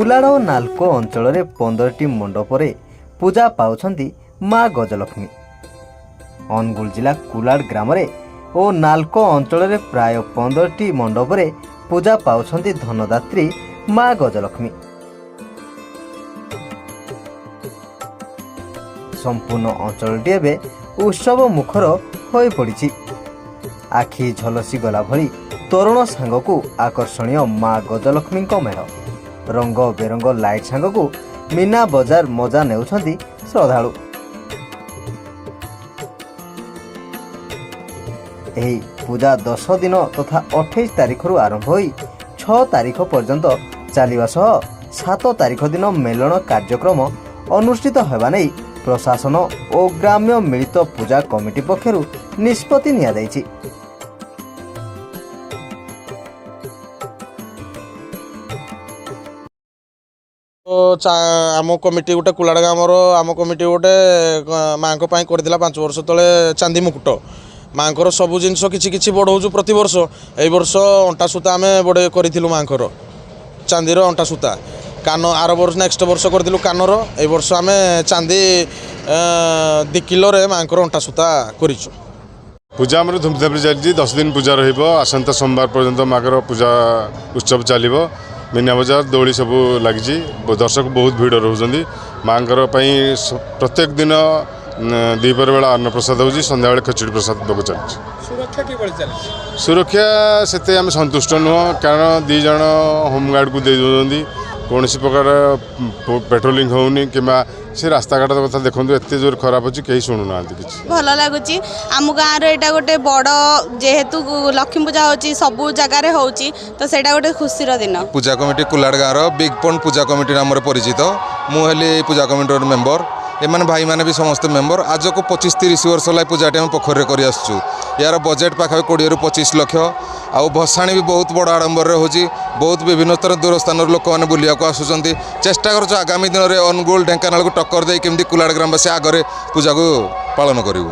କୁଲାଡ଼ ଓ ନାଲକୋ ଅଞ୍ଚଳରେ 15ଟି ମଣ୍ଡପରେ ପୂଜା ପାଉଛନ୍ତି ମା ଗଜଲକ୍ଷ୍ମୀ। ଅନୁଗୁଳ ଜିଲ୍ଲା କୁଲାଡ଼ ଗ୍ରାମରେ ଓ ନାଲକୋ ଅଞ୍ଚଳରେ ପ୍ରାୟ 15ଟି ମଣ୍ଡପରେ ପୂଜା ପାଉଛନ୍ତି ଧନଦାତ୍ରୀ ମା ଗଜଲକ୍ଷ୍ମୀ। ସମ୍ପୂର୍ଣ୍ଣ ଅଞ୍ଚଳଟି ଏବେ ଉତ୍ସବ ମୁଖର ହୋଇପଡ଼ିଛି। ଆଖି ଝଲସି ଗଲା ଭଳି ତୋରଣ ସାଙ୍ଗକୁ ଆକର୍ଷଣୀୟ ମା ଗଜଲକ୍ଷ୍ମୀଙ୍କ ମେଢ଼, ରଙ୍ଗ ବେରଙ୍ଗ ଲାଇଟ୍ ସାଙ୍ଗକୁ ମୀନା ବଜାର ମଜା ନେଉଛନ୍ତି ଶ୍ରଦ୍ଧାଳୁ। ଏହି ପୂଜା 10 ଦିନ ତଥା 28 ତାରିଖରୁ ଆରମ୍ଭ ହୋଇ 6 ତାରିଖ ପର୍ଯ୍ୟନ୍ତ ଚାଲିବା ସହ 7 ତାରିଖ ଦିନ ମେଲଣ କାର୍ଯ୍ୟକ୍ରମ ଅନୁଷ୍ଠିତ ହେବା ନେଇ ପ୍ରଶାସନ ଓ ଗ୍ରାମ୍ୟ ମିଳିତ ପୂଜା କମିଟି ପକ୍ଷରୁ ନିଷ୍ପତ୍ତି ନିଆଯାଇଛି। ଆମ କମିଟି ଗୋଟେ, କୁଲାଡ଼ ଗ୍ରାମର ଆମ କମିଟି ଗୋଟେ ମାଆଙ୍କ ପାଇଁ କରିଥିଲା 5 ବର୍ଷ ତଳେ ଚାନ୍ଦି ମୁକୁଟ। ମାଆଙ୍କର ସବୁ ଜିନିଷ କିଛି କିଛି ବଢ଼ଉଛୁ ପ୍ରତିବର୍ଷ। ଏଇ ବର୍ଷ ଅଣ୍ଟା ସୂତା ଆମେ ବଢ଼େଇ କରିଥିଲୁ ମାଆଙ୍କର, ଚାନ୍ଦିର ଅଣ୍ଟା ସୂତା। କାନ ଆର ବର୍ଷ, ନେକ୍ସଟ ବର୍ଷ କରିଥିଲୁ କାନର। ଏଇ ବର୍ଷ ଆମେ ଚାନ୍ଦି 2 କିଲୋରେ ମାଆଙ୍କର ଅଣ୍ଟା ସୂତା କରିଛୁ। ପୂଜା ଆମର ଧୁମଧାମରେ ଚାଲିଛି। 10 ଦିନ ପୂଜା ରହିବ। ଆସନ୍ତା ସୋମବାର ପର୍ଯ୍ୟନ୍ତ ମାଆଙ୍କର ପୂଜା ଉତ୍ସବ ଚାଲିବ। ମୀନା ବଜାର, ଦୋଳି ସବୁ ଲାଗିଛି। ଦର୍ଶକ ବହୁତ ଭିଡ଼ ରହୁଛନ୍ତି। ମାଆଙ୍କର ପାଇଁ ପ୍ରତ୍ୟେକ ଦିନ ଦ୍ୱିପହର ବେଳା ଅନ୍ନପ୍ରସାଦ ହେଉଛି, ସନ୍ଧ୍ୟାବେଳେ ଖେଚୁଡ଼ି ପ୍ରସାଦ ଭୋଗ ଚାଲିଛି। ସୁରକ୍ଷା କିଭଳି ଚାଲିଛି? ସୁରକ୍ଷା ସେତେ ଆମେ ସନ୍ତୁଷ୍ଟ ନୁହଁ, କାରଣ 2 ଜଣ ହୋମଗାର୍ଡ଼କୁ ଦେଇ ଦେଉଛନ୍ତି। କୌଣସି ପ୍ରକାର ପେଟ୍ରୋଲିଂ ହେଉନି, କିମ୍ବା ସେ ରାସ୍ତାଘାଟ କଥା ଦେଖନ୍ତୁ, ଏତେ ଜୋର ଖରାପ ଅଛି, କେହି ଶୁଣୁନାହାନ୍ତି କିଛି। ଭଲ ଲାଗୁଛି। ଆମ ଗାଁର ଏଇଟା ଗୋଟେ ବଡ଼, ଯେହେତୁ ଲକ୍ଷ୍ମୀ ପୂଜା ହେଉଛି, ସବୁ ଜାଗାରେ ହେଉଛି, ତ ସେଇଟା ଗୋଟେ ଖୁସିର ଦିନ। ପୂଜା କମିଟି କୁଲାଡ଼ ଗାଁର ବିଗ୍ ପଣ୍ଡ ପୂଜା କମିଟି ନାମରେ ପରିଚିତ। ମୁଁ ହେଲି ଏଇ ପୂଜା କମିଟିର ମେମ୍ବର। ଏମାନେ ଭାଇମାନେ ବି ସମସ୍ତେ ମେମ୍ବର। ଆଜକୁ 25-30 ବର୍ଷ ହେଲା ପୂଜାଟି ଆମେ ପୋଖରୀରେ କରି ଆସୁଛୁ। ଏହାର ବଜେଟ୍ ପାଖାପାଖି 20ରୁ 25 ଲକ୍ଷ। ଆଉ ଭସାଣି ବି ବହୁତ ବଡ଼ ଆଡ଼ମ୍ବରରେ ହେଉଛି। ବହୁତ ବିଭିନ୍ନ ସ୍ଥାନ, ଦୂର ସ୍ଥାନରୁ ଲୋକମାନେ ବୁଲିବାକୁ ଆସୁଛନ୍ତି। ଚେଷ୍ଟା କରୁଛୁ ଆଗାମୀ ଦିନରେ ଅନୁଗୁଳ, ଢେଙ୍କାନାଳକୁ ଟକ୍କର ଦେଇ କେମିତି କୁଲାଡ଼ ଗ୍ରାମବାସୀ ଆଗରେ ପୂଜାକୁ ପାଳନ କରିବୁ।